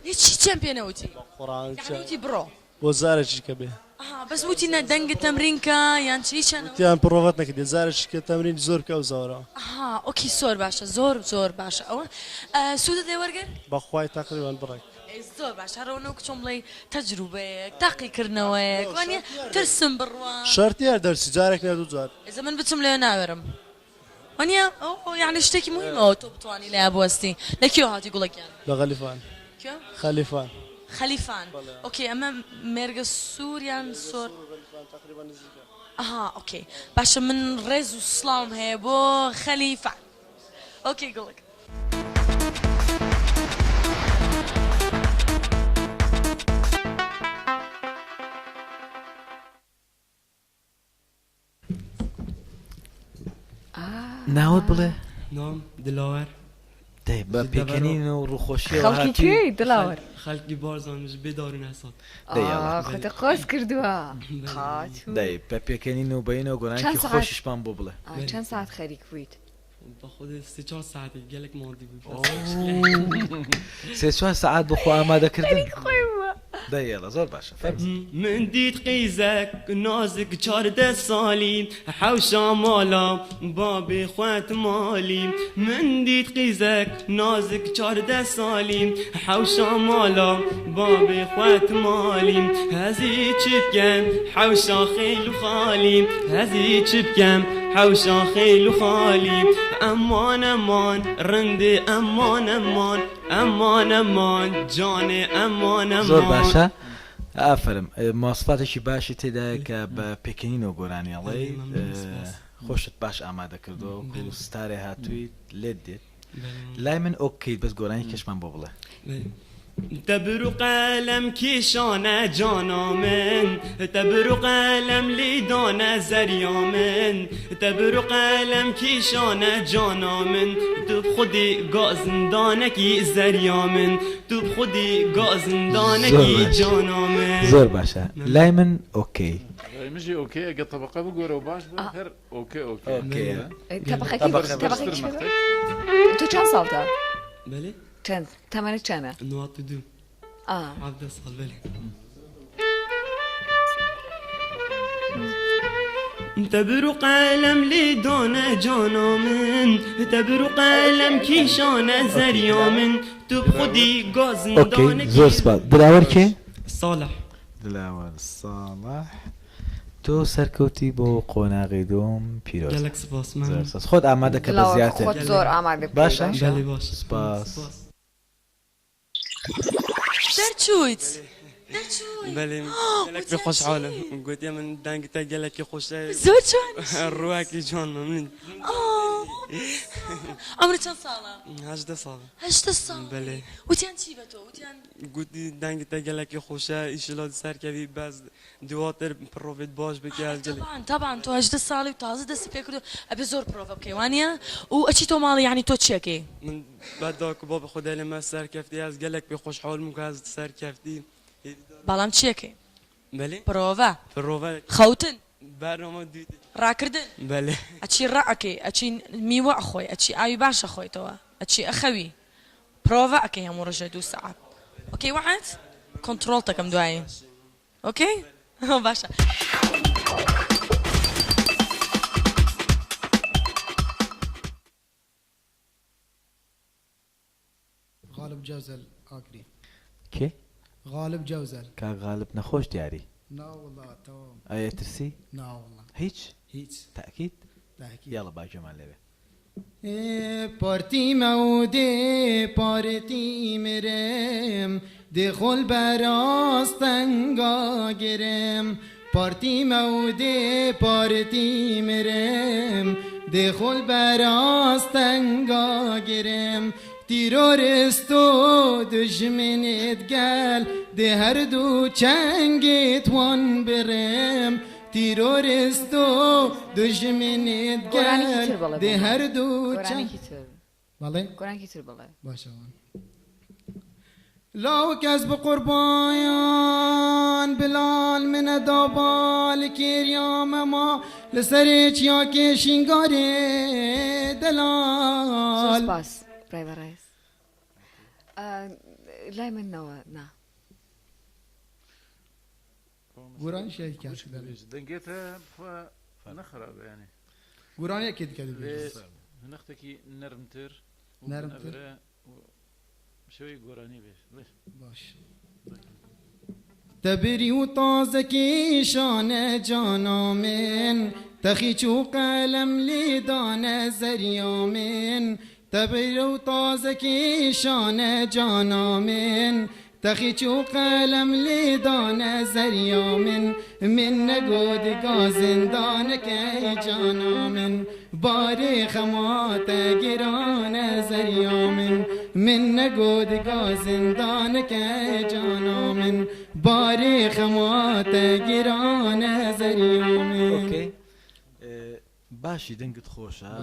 هیچ هیچیان پێ نەوتی؟ بەقورعان یەعنی وتی بڕۆ. بۆ جارێکی کە بێ. ئەها بەس وتی نە دەنگت تەمرین کە یان چی هیچیان نەوت؟ وتیان پڕۆڤەت نەکردیە جارێکی کە تەمرین زۆر بکە ئەو زاورە. ئەها okay زۆر باشە زۆر زۆر باشە ئەوە سوودت لێ وەرگرت؟ بەخوای تەقریبەن بڕێک. ئەی زۆر باشە هەر ئەوە نەوەک چۆن بڵێی تەجروبەیەک تاقیکردنەوەیەک وانیە ترسم بڕوا. شەرت نیە هەر دەرچی جارێک نیە دوو جار. ئێستا من بچم لەوێ ناوێرم وانیە ئەو یەعنی شتێکی موهیمە تۆ بتوانی لەیا بوەستی لە کوێ هاتی گوڵە گیان؟ لە غەلیفان. کوێ؟ خەلیفان. خەلیفان okay ئەمە مێرگە سوور یان سۆر؟ ئەها okay باشە من ڕێز و سڵاوم هەیە بۆ خەلیفان okay گوڵەکەم. ناوت بڵێ؟ ناوم دلاوەر. دەی بە پێکەنین و ڕووخۆشیەوە خەڵکی هاتووی؟ کوێی دلاوەر؟ خەڵکی بارزان ژ بێدارون هەسات. دەی یاڵا. ئا خۆتە قۆز کردووە قاتوو. دەی بە پێکەنین و بەینەوە چەند گۆرانیەکی سەعات خۆشیشمان بۆ بڵێ. ئا چەند سەعات خەریک بوویت؟ بەخودێ سێ چوار سەعاتێک گەلەک ماندی بووی سێ چوار سەعات بۆ خۆ ئامادەکردن؟ خەریک خۆی بووە. دەی یاڵا زۆر باشە فەرموو. من دیت قیزەک نازک 14 ساڵی حەوشا ماڵا بابێ خوەت ماڵی من دیت قیزەک نازک 14 ساڵی حەوشا ماڵا بابێ خوەت ماڵی هەزی چ بکەم حەوشا خێل و خاڵی هەزی چ بکەم حەوشا خێل و خاڵی ئەمان ئەمان ڕندێ ئەمان ئەمان ئەمان ئەمان جانێ ئەمان زۆر ئەمان. باشە ئافەرم مواسفاتێکی باشی تێدایە کە بە پێکەنینەوە گۆرانی ئەڵێی خۆشت باش ئامادە کردووە وەکو ستارێ هاتوویت لێت دێت لای من okay ت بەس گۆرانی کەشمان بۆ بڵێ. تەبر و قەلەم کێشانە جانا من تەبر و قەلەم لێدانە زەریا من تەبر و قەلەم کێشانە جانا من تو بخودی گازندانەکی زەریا من تو بخودی گازندانەکی جانا من. زۆر باشە لای من ئۆکەی. لای منژی ئۆکەی ئەگەر تەبەقە بگۆرە و باش بێ هەر ئۆکەی ئۆکەیە. ئۆکەیە. تەبەقەکەی تەبەقەکی تۆ چەند ساڵتە؟ بەلێ. چەند تەمەنت چەنە؟ 92. ئا. 17 ساڵ بەلێ. تەبر و قەلەم لێدانە جانا من تەبر و قەلەم کیشانە زەریا من تو بخودی ئۆکەی گازندانەکی زۆر سپاس دلاوەر کێ؟ ساڵح. دلاوەر ساڵح تۆ سەرکەوتی بۆ قۆناغی دووەم پیرۆزە. گەلەک سپاس زۆر مەمنون. سپاس خۆت ئامادە کە بە دلاوەر زیاتر خۆت زۆر ئامادە بکەی باشە؟ باشە؟ بەلێ باشە سپاس. سپاس. دەرچوویت دەرچووی بەلێ گەلەک پێ وتیان خۆشحاڵم چی؟ گوتیان من دەنگ تە گەلەکی خۆشە زۆر جوانیشی ڕووەکی جوان مەمنون. ئا عومرت چەند ساڵە؟ 18 ساڵە. 18 ساڵی بەلێ. وتیان چی بە تۆ وتیان؟ گوتی دەنگ تە گەلەکی خۆشە ئیشەلا سەرکەوی بەس دواتر پڕۆڤێت باش بکە گەلێ. تەبعەن تەبعەن تۆ 18 ساڵی و تازە دەستی پێ کردووە ئەبێ زۆر پڕۆڤە بکەی وانیە؟ و ئەچی تۆ ماڵی یانی تۆ چی ئەکەی؟ من بە داک و بابی خۆ دەلێمە سەرکەفتی ئەز گەلەک پێ خۆشحاڵم کە ئەز سەرکەفتی هێڤیدارم. بەڵام چی ئەکەی؟ بەلێ. پڕۆڤە. پڕۆڤە. خەوتن. بەرنامە دویت. ڕاکردن. بەلێ. ئەچی ڕا ئەکەی ئەچی میوە ئەخۆی ئەچی ئاوی باش ئەخۆیتەوە ئەچی ئەخەوی پرۆڤە ئەکەی هەموو ڕۆژێ دوو سەعات ئۆکەی وەعد کۆنتڕۆڵت ئەکەم دوایی ئۆکەی باشە. غالب جەوزەل ئاکری. کێ؟ غالب جەوزەل. کاک غالب نەخۆش دیاری. نا وەڵا تەواوم. ئەی ئەترسی؟ نا وەڵا. هیچ؟ هیچ. تەئکید؟ تەئکید. یاڵە با گوێمان لێ بێ. پارتی مەودێ پارتی مرم دێ خۆل بەراز تەنگا گرم پارتی مەودێ پارتی مرم دێ خۆل بەراز تەنگا گرم تیرۆرست و دوژمنێت گەل دێ هەردوو چەنگێت وان برم تیرۆرست و دوژمنێت گۆرانیکی گەل تر بڵێ دێ بۆ من. هەردوو چەنگ گۆرانیکی تر. بەڵێ گۆرانیکی تر بڵێ. باشە لاوک ئەز بە قوربان بلال منە دابا لە کێریا مەما لە سەرێ چیاکێ شینگارێ زۆر دەلال. سپاس برای بەڕێز. لای من نەوە نا. گۆرانی شای کاک دەڵێ. دەنگێتە نەخرابە یانی. گۆرانیەکێ دیکە دەبێژم. نەختێکی نەرمتر و نەرمتر؟ بنەبرە و شێوەی گۆرانی بێ. باش. تەبری و تازە کێشانە جانا من تەخیچ و قەلەم لێدانە زەریا من تەبری و تازە کێشانە جانا من تەخیچ و قەلەم لێدانە زەریا من من نەگۆت گازندانەکەی جانا من بارێ خەماتە گرانە زەریا من من نەگۆت گازندانەکەی جانا من بارێ خەماتە گرانە زەریا من. ئۆکەی باشی دەنگت خۆشە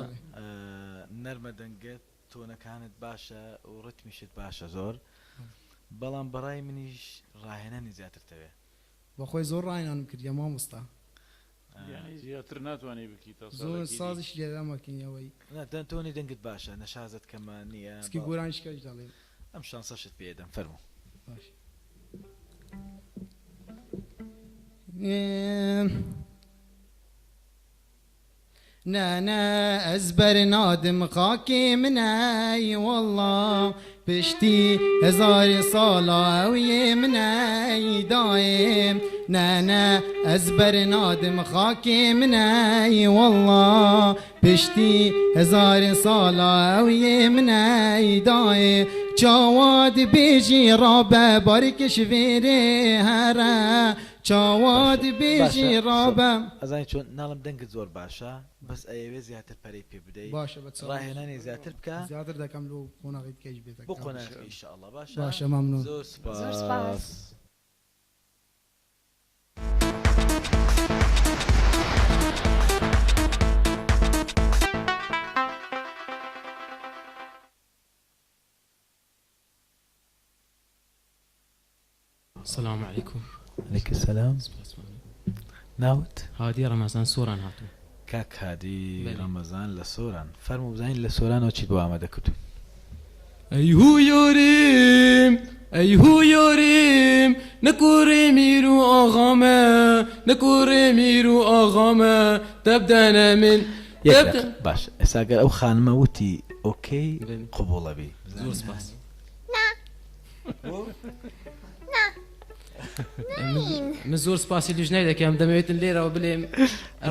نەرمە دەنگت تۆنەکانت باشە و ڕتمیشت باشە زۆر بەڵام بەڕای منیش ڕاهێنانی زیاتر تەوێ. بەخۆی زۆر ڕاهێنانم کردیە مامۆستا. یانی زیاتر ناتوانی بکی تا زۆر ساڵێکی دی. سازیش لێرە مەکەین ئەوەی. نا تۆنی دەنگت باشە نەشازت کەمە نییە سکی گۆرانیش کەش دەڵێم. ئەم شانسەشت پێ دەم فەرموو. باش. نا نا ئەز بەرنادم خاکێ منە ی وەڵڵا پشتی هەزار ساڵا ئەو یێ منە ی دایێ نا نا ئەز بەرنادم خاکێ منە ی وەڵڵا پشتی هەزار ساڵا ئەو یێ منە ی دایێ چاوا دبێژی ڕابە بارکش ڤێرێ هەرە. چاوا دبێژی ڕابە. ئەزانی چۆن ناڵم دەنگت زۆر باشە بەس ئەیەوێ زیاتر پەرەی پێ بدەی باشە بە چاو ڕاهێنانی زیاتر بکە زیاتر دەکەم لۆ قۆناغی دیکەیش بێتە بۆ قۆناغی ان شاء اللە باشە باشە مەمنون. زۆر زۆر سوپاس. سوپاس. سلام علیکم. علیک سلام. ناوت؟ هادی ڕەمەزان سۆران هاتووم. کاک هادی بەلی. ڕەمەزان لە سۆران فەرموو بزانین لە سۆرانەوە چیت بۆ ئامادە کردووین. ئەی هو یاریم ئەی هو یاریم نکوڕی میر و ئاغامە نکوڕی میر و ئاغامە تەبدەنە من یەک تەبدە. دەق باش ئێستا گەر ئەو خانمە وتی ئۆکەی قبوڵە بی. زۆر سپاس. من زۆر سپاسی لیژنەی دەکەم دەمەوێتن لێرەوە بلێم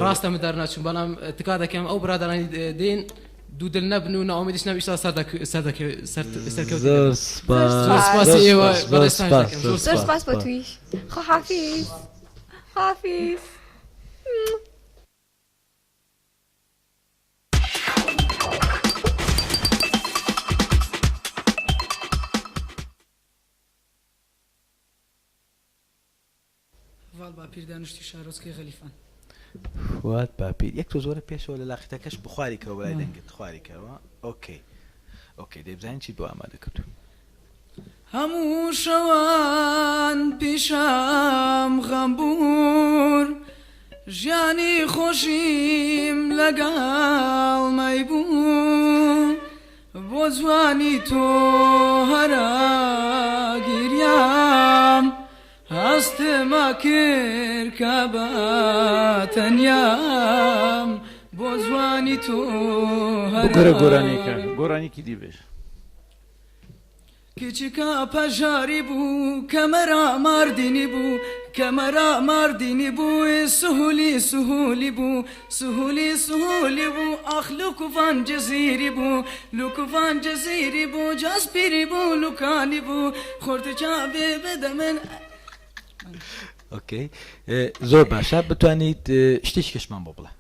ڕاستە من دەرناچوم بەڵام تکا دەکەم ئەو برادرانی دێن دوو دل نەبن و ناومێدیش نەب ئیشا سەرکەوت زۆر سپاس. زۆر سپاسی ئێوە زۆر بەڕێزتان سپاس. دەکەم. زۆر زۆر سپاس بۆ تویش. خواحافیز. حافیز. هەڤاڵ باپیر دانیشتوی شارۆچکەی غەلیفان. فواد باپیر یەک تۆ زۆرە پێشەوە لە لاقیتەکەش بخواری کەوە بەلای دەنگت خواری کەوە ئۆکەی ئۆکەی دەی بزانین چیت بۆ ئامادە کردووە. هەموو شەوان پیشام غەم بوور ژیانی خۆشیم لەگەڵ مەیبوو بۆ جوانی تۆ هەرا گریام هەستمە کرد کە بە تەنیام بۆ جوانی تۆ بگەرە هەرا گۆرانیەکە گۆرانیکی دی بێژ. کچکە پەژاری بوو کەمەرا ماردینی بوو کەمەرا ماردینی بوو سهولی سهولی بوو سهولی سهولی بوو ئاخ لوکوان جزیری بوو لوکوان جزیری بوو جاسپیری بوو لوکانی بوو خورد چاوێ بدە من. ئۆکەی زۆر باشە بتوانیت شتێکی کەشمان بۆ بڵێ.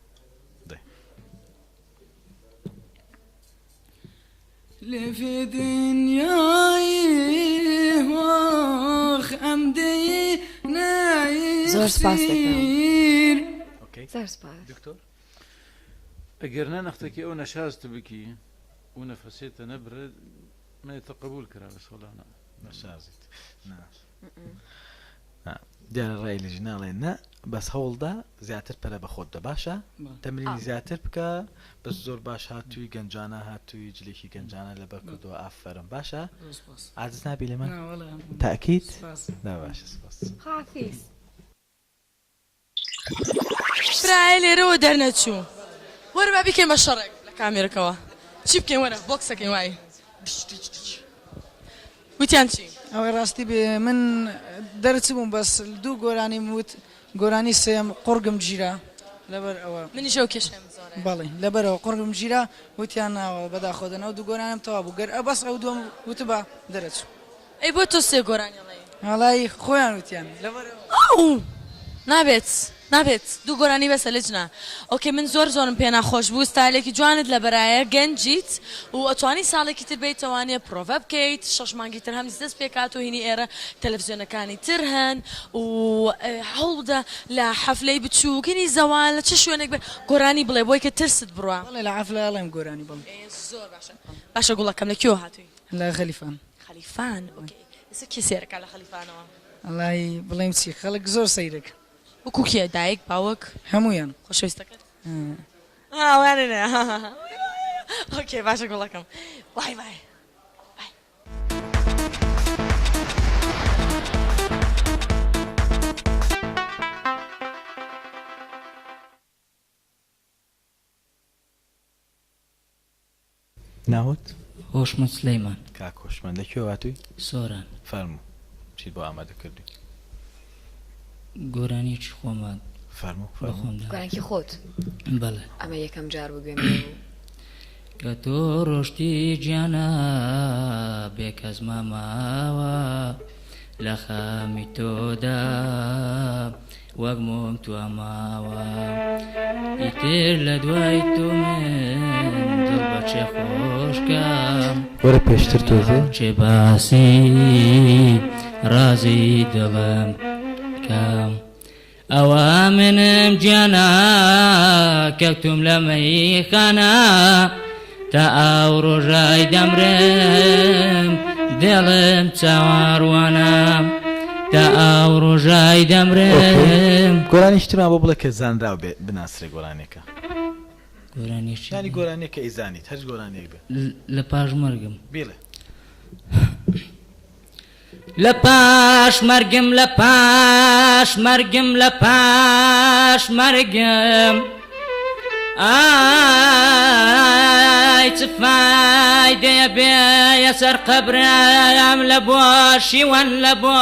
لێ دنیای واخ ئەم دێی زۆر سپاس دەکەم. نەیخسیر. زۆر سپاس. دکتۆر ئەگەر نە نەختەکی ئەو نەشاز تو بکی و نەفەسێتە نەبرد منێتە قبول کرا بە سۆلانە. نەشازیت نا دیارە ڕای لەژی ناڵێ نا بەس هەوڵدا زیاتر پەرە بە خۆت دە باشە تەمرینی زیاتر بکە بەس زۆر باش هاتووی گەنجانە هاتووی جلێکی گەنجانە لەبەر کردووە ئافەرم باشە عاجز نابی لێمان تاکید نا باشە سپاس. خواحافیز. برایە لێرەوە دەرنەچوو وەرە با بیکەین بە شەڕێک لە کامێرەکەوە چی بکەین وەرە بۆکسەکەین وای وتیان چی؟ ئەوەی ڕاستی بێ من دەرچبووم بەس دوو گۆرانیم وت گۆرانی سێیەم قوڕگم گیرا لەبەر ئەوە. منیش ئەو کێشەیەم زۆرە. بەڵی لەبەرەوە قوڕگم گیرا وتیان ناوە بەداخەوە دەنا ئەو دوو گۆرانیم تەواو بوو گەر بەس ئەو دووەم وتبا دەرەچوو. ئەی بۆ تۆ سێ گۆرانی ئەڵێی؟ وەڵایی خۆیان وتیان لەبەرئەوە. ئەو نابێت نابێت دوو گۆرانی بەسە لجنە ئۆکەی من زۆر زۆرم پێ ناخۆش بوو ستایلێکی جوانت لەبەرایە گەنجیت و ئەتوانی ساڵێکی تر بێیتەوانێ پرۆڤە بکەیت شەش مانگی تر هەمیس دەست پێکات و هینی ئێرە تەلەفزیۆنەکانی تر هەن و هەوڵبدە لە حەفلەی بچووک هینی زەوان لە چ شوێنێک بێ گۆرانی بڵێ بۆی کە ترست بڕوا. بەڵێ لە حەفلە ئەڵێم گۆرانی بەڵێ. ئێ زۆر باشە باشە گوڵەکەم لە کوێوە هاتووی؟ لە خەلیفان. خەلیفان ئۆکەی ئێستا کێ سەیرەکا لە خەلیفانەوە؟ وەڵایی بڵێم چی خەڵک زۆر سەیرەکەن. وەکو کێ دایک باوک؟ هەموویان. خۆشەویستەکەت؟ ئەوانە نا ئۆکەی باشە گوڵەکەم بای بای. ناوت؟ هۆشمەند سلەیمان. کاک هۆشمەند لە کوێوە هاتووی؟ سۆران. فەرموو چیت بۆ ئامادە کردووی؟ گۆرانیەکی خۆمان فەرموو بە خۆم فەرموو. داوە. گۆرانیەکی خۆت؟ بەڵێ. ئەمە یەکەم جار بوو گوێم لێ بوو. کە تۆ ڕۆشتی گیانە بێکەس ماماوە. لە خەمی تۆدا وەک مۆم تواماوە ئیتر لە دوای تۆ من دڵ بە چێ خۆشکەم وەرە پێشتر تۆزێ. چێ باسی ڕازی دڵم کەم ئەوە منم گیانە کەوتوم لە مەیخانە تا ئەو ڕۆژای دەمرم دڵم چاوەڕوانە تا ئەو ڕۆژای دەمرم. گۆرانی شتمان بۆ بڵێ کە زانراو بێ بناسرێ گۆرانیەکە. گۆرانی چی؟ یانی گۆرانیەک کە ئەیزانیت هەرچ گۆرانیەک بێ. لە پاش مەرگم. بیڵێ. لە پاش مەرگم لە پاش مەرگم لە پاش مەرگم ئای چ فایدەیە بێیە سەر قەبرم لە بۆ شیوەن لە بۆ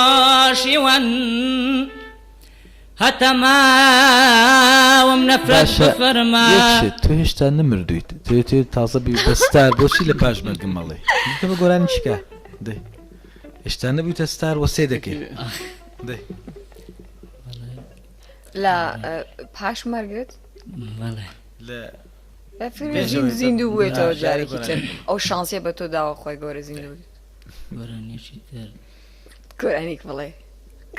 شیوەن هەتا ماوم نەفرەت باشە بفەرما. یەک شت تۆ هێشتا نەمردوویت تۆ تۆ تازە بی بە ستار بۆچی لە پاش مەرگم مەڵێ بیکە بە گۆرانی چیکە دەی هێشتا نەبوویتە ستار وەسێ دەکەی دەی. لە پاش مەرگت؟ بەڵێ. لە زیندوو بوویتەوە جارێکی تر ئەو شانسیە بە تۆ داوە خۆی گەورە زیندوو بیت. گۆرانیەکی تر. گۆرانیک بڵێ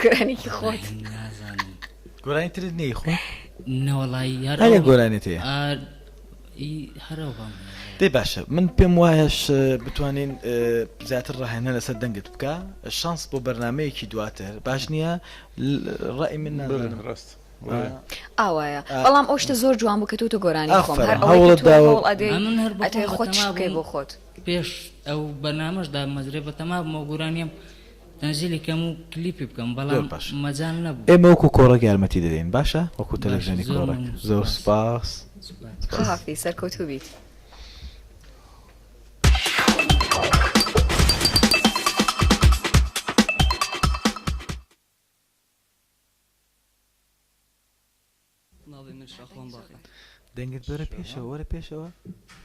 گۆرانیکی خۆت. نازانم. گۆرانی ترت نییە خۆ؟ نەوەڵی هەر هەرێ گۆرانیت هەیە. هەر ئەو بام. دەی باشە من پێم وایەش بتوانین زیاتر ڕاهێنان لەسەر دەنگت بکە شانس بۆ بەرنمەیەکی دواتر باش نییە ڕای من نازانم ڕاست ئاوایە بەڵام ئەو شتە زۆر جوان بوو کە تۆ تۆ گۆرانی خۆم هەر ئەوەی تۆ هەوڵ ئەدەی ئەتەوێ خۆت شت بکەی بۆ خۆت. پێش ئەو بەرنامەش دابمەزرێ بەتەما بوومەوە گۆرانیەم تەنزیلی کەم و کلیپی بکەم بەڵام مەجال نەبوو. ئێمە وەکو کۆڕەک یارمەتی دەدەین باشە وەکو تەلەفزیۆنی کۆڕەک زۆر سوپاس. خواحافیز سەرکەوتوو بیت. ناوی من شاخەوان باقی. دەنگت بەرە پێشەوە وەرە پێشەوە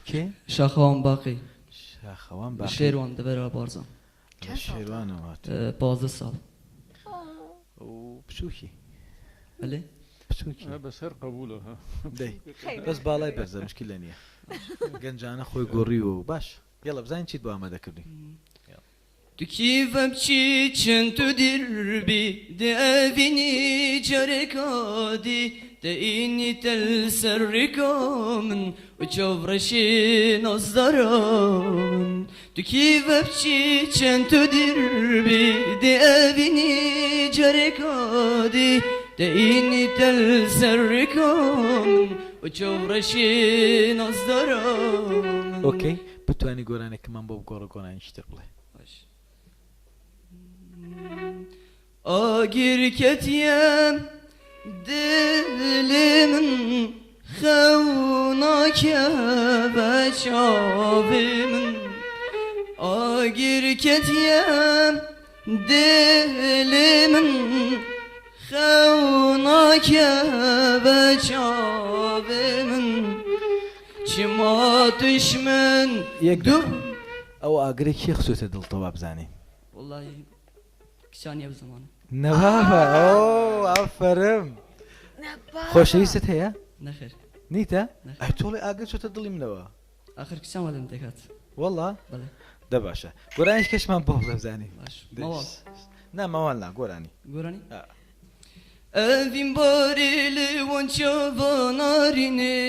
کێ؟ شاخەوان باقی. شاخەوان باقی. شێروان دەڤەرا بارزان. لە شێروانەوە هاتووی. 15 ساڵ. و بچووکی. بەلێ؟ بچووکی. بەسەر قبوڵە ها. دەی بەس باڵای بەرزە مشکلە نییە. گەنجانە خۆی گۆڕیوە و باش یەڵا بزانین چیت بۆ ئامادە کردووین. تو کیفم چی چەند تو دربی دە ئەڤینی جارێکا دی دە ئینی تەل سەر ڕیکا من و چاڤڕەشی نازدارا من تو کیفم چی چەند تو دربی دە ئەڤینی جارێکا دی دە ئینی تەل سەر ڕیکا من و چاڤڕەشی نازدارا من. ئۆکەی بتوانی گۆرانێکمان بۆ بگۆڕە گۆرانیکی تر بڵێ. ئاگر کەتیە دلێ من خەو ناکە بە چاوێ من ئاگر کەتیە دلێ من خەو ناکە بە چاوێ من چما دشمن یەک دوو ئەو ئاگرەی کێ خستۆتە دڵتەوە با بزانین. وەڵاهی کچانی ئەو زەمانە. نەبابە ئۆ ئافەرم خۆشەویستت هەیە؟ نەخێر. نیتە؟ ئەی تۆڵێ ئاگر چۆتە دڵی منەوە. ئاخر کچان وا لێم دەکات. وەڵا؟ بەڵێ. دە باشە گۆرانیش کەشمان بۆ بڵێ بزانین. باش مەواڵ. نا مەواڵ نا گۆرانی. گۆرانی؟ ئەڤین بارێ لە وان چاڤا نارینێ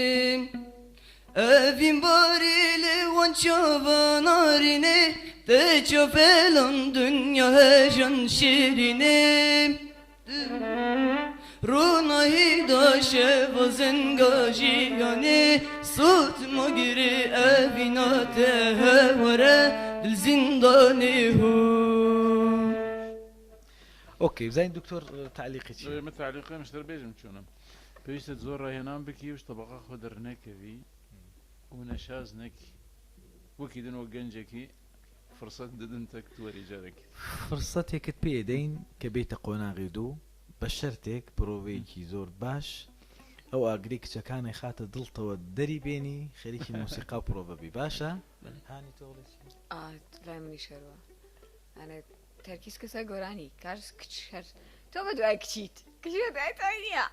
ئەڤین بارێ لە وان چاڤا نارینێ تە چاپێلان دنیا هەژان شیرینێ ڕۆناهی دا شەڤا زنگا ژیانێ سوت ماگرێ ئەڤینا تە هەوارە دل زیندانێ هو. ئۆکەی بزانین دکتۆر تەعلیقی چیە. من تەعلیقم شتر بێژم چۆنم پێویستت زۆر ڕاهێنان بکی و تەبەقە خۆ دەرنەکەوی و نەشاز نەکی وەکی دن وەک گەنجێکی فرسەت دەدن تەک توەری جارێکی فرسەتێکت پێ دەین کە بێیتە قۆناغی دوو بە شەرتێک پرۆڤەیەکی زۆر باش ئەو ئاگرەی کچەکانێ خاتە دڵتەوە دەری بێنی خەریکی مۆسیقا و پرۆڤە بی باشە هانی تۆ بڵێ چی؟ ئا لای منیش هەروا. ئەنێ. تەرکیز کە سەر گۆرانی کاش کچ هەر تۆ بە دوای کچیت کچ بە دوای تۆی نییە.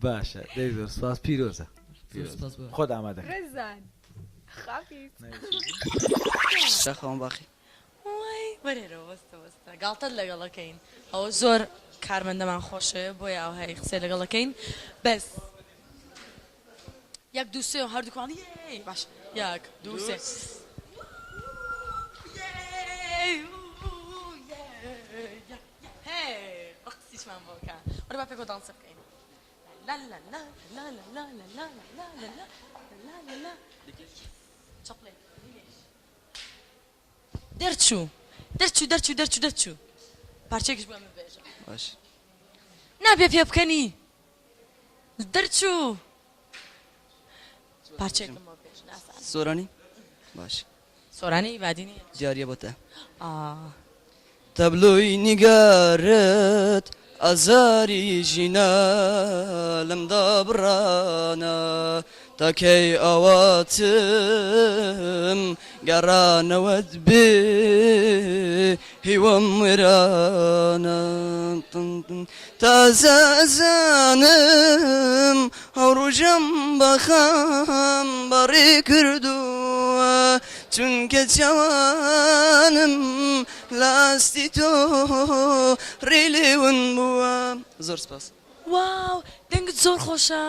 باشە دەی زۆر سپاس پیرۆزە زۆر سپاس بۆ خۆت ئامادە کە. ڕێزان خافیز. داخەوەم باخی. وای وەرێرەوە وەستە وەستە گاڵتەت لەگەڵ ئەکەین ئەوە زۆر کارمەندەمان خۆشەوێ بۆیە ئاوهایی قسەی لەگەڵ ئەکەین بەس یەک دوو سێ و هەردووکمان یێی باش یەک دوو سێ ڕقسیشمان بۆ بکە وەرە با پێکەوە دانسە بکەین لا لا لا لا لا لا لا لا لا لا لا لا لا چەپڵێک دەرچوو دەرچوو دەرچوو دەرچوو دەرچوو پارچەیەکیش بۆ ئەمە بێژە باش نابێ پێ بکەنی دەرچوو پارچەیەکم بۆ بێژ ناسان سۆرانی باش سۆرانی بادینی دیاریە بۆ تە ئا تەبلۆی نیگارت ئازاری ژینە لەم دابڕانە تا کەی ئاواتم گەڕانەوەت بێ هیوام وێرانە تازە ئەزانم ئەو ڕۆژەم بە خەم بەڕێ کردووە چونکە چاوانم لە ئاستی تۆ ڕێی لێ ون بووە. زۆر سپاس. واو دەنگت زۆر خۆشە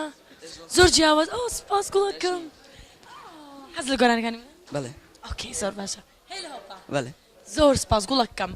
زۆر جیاواز ئۆ سپاس گوڵەکەم حەز لە گۆرانیەکانی منە بەڵێ. ئۆکەی زۆر باشە هێلە هۆپا بەڵێ. زۆر سپاس گوڵەکەم.